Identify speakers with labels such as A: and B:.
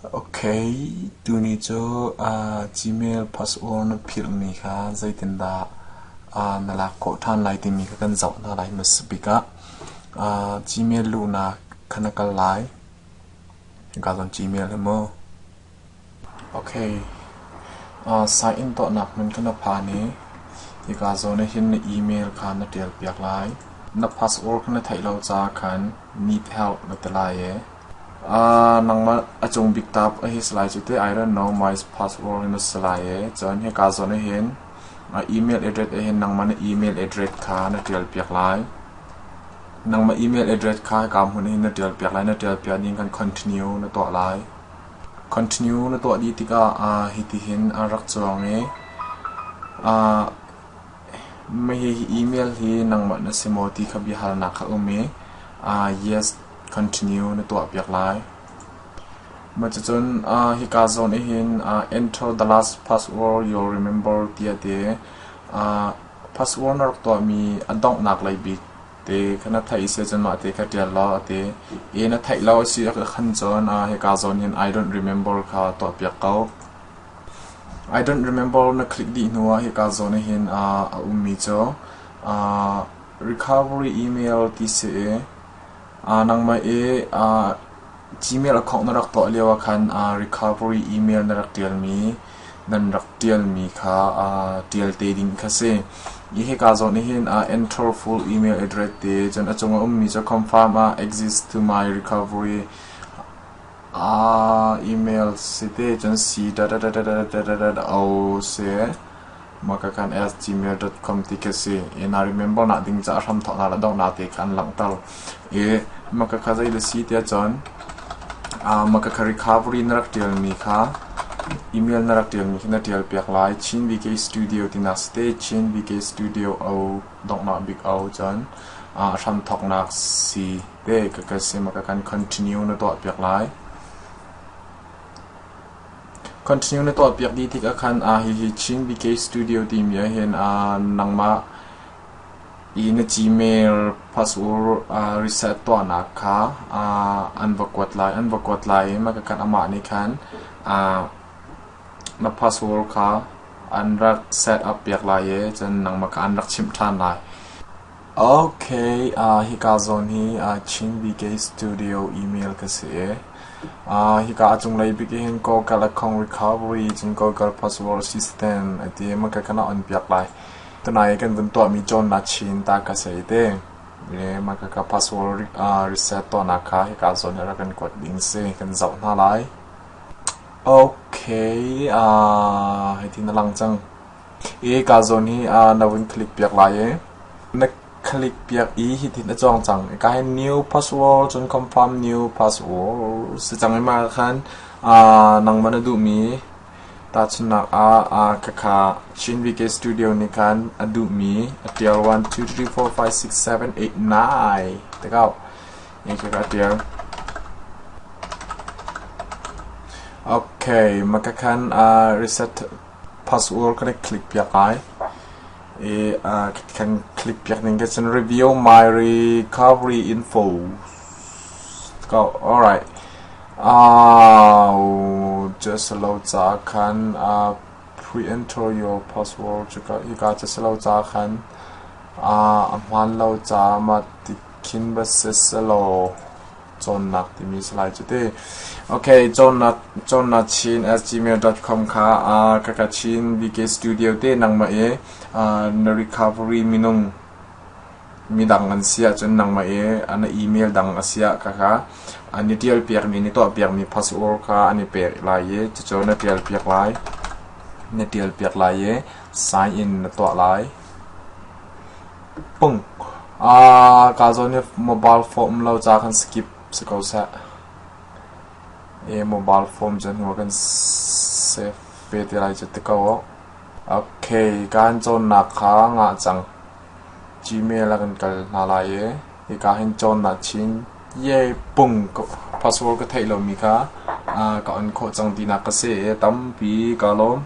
A: Okay, tuni cu Gmail password na philhmi kha zeitindah na lak khawh ṭhan lai timi kha kan zoh hna lai hmasa bik ah. Gmail luhnak kha na kal lai. Hika zawn Gmail hi mu. Okay, sign in tuahnak hmun kha na phan i hika zawn ah hin na email kha na ṭial piak lai. Na password kha na theih lo caah khan need help na ti lai i nangmah a cung bik tab a hi si lai cu teh I don't know my password na si lai i cun hika zawn ah hin email address ah hin nangmah na email address kha na ṭial piak lai. Nangmah email address kha hika hmun ah hin na ṭial piak lai. Na ṭial piak ding khan continue na tuah lai. Continue na tuah dih tikah hitihin a rak cuang i hihi email hi nangmah na si maw ti kha biahalnak kha um i yes continue na tuah piak lai. Mah cucun hika zawn ah hin enter the last password you remember tiah ti password na rak tuahmi a donghnak lei bik te kha na theih si ahcun mah te kha ṭial law a ti. I na theih lo a si khan cun hika zawn hin I don't remember kha tuahpiak ko. I don't remember na click dih hnu ah hika zawn ah hin a ummi cu recovery email ti si i nangmah i Gmail account na rak tuah lio ah khan recovery email na rak ṭialmi nan rak ṭialmi kha ṭial te ding kha si. Hi hika zawn nih hin enter full email address te cun a cung a ummi cu confirm ah exist to my recovery email si te cun c da da da da da da da da o si. Mah ka khan @gmail.com ti khi si. I na remember nak ding caah hramthawknak le donghnak te kha an langhter. I mah ka kha zei da si tiah cun mah ka kha recovery na rak ṭialmi kha email na rak ṭialmi khi na ṭial piak lai. Chin VK Studio tinak si te. Chin VK Studio o donghnak bik o cun hramthawknak si te ka ka si mah ka kan continue na tuah piak lai. Continue na tuahpiak dih tikah khan hihi Chin VK Studio timi ahhin nangmah i na Gmail password reset tuahnak kha an va kuat lai. An va kuat lai i mah khan amah nih khan na password kha an rak set up piak lai i cun nangmah kha an rak chimh ṭhan lai. Okay, hika zawn hi Chin VK Studio email ka si i hika a cunglei bik ah hin Google account recovery cun Google password system a ti i maka kan on piak lai. Tunai kan vun tuahmi cawnnak chin ta ka si te. Maka ka password reset tuahnak kha hika zawn hi rak kan kuat ding si kan zoh hna lai. Okay, hitin a lang cang. I ka zawn hi na vun click piak lai i na click piak i hitin a cuang cang. Ka hin new password cun confirm new password si cang i mah khan nangmah na duhmi tahchunhnak ah khakha Chin VK Studio nih khan a duhmi a tial 1 2 3 4 5 6 7 8 9 te kau ni khakha a tial. Okay, maka khan reset Password kan i click piak lai i kan click piak ning ke cun review my recovery info. Go. Alright. Just lo ca khan pre-enter your password cuka hika just lo ca khan a hmaan lo ca ma ti khin ba siselaw cawnnak timi si lai cu ti. Okay, cawnnak cawnnak chin at gmail.com kha kaka chin VK Studio te nangmah i na recovery minung midang an si ahcun nangmah i na email dang a si ah kaka an i tial piakmi ni tuah piakmi password kha an i pek lai i cucu na tial piak lai na tial piak lai i sign in na tuah lai. Pung. Kaa zawn i mobile phone um lo ca khan skip si ko seh. I mobile phone cu hnu ah kan save ve te lai cu ti ko. Okay, kaan cawnnak kha ngah cang. Gmail ah kan kal hna lai i hika hin cawnnak chin ye pung password ka theih lomi kha ka on khawh cang tinak ka si i tampi ka lawm.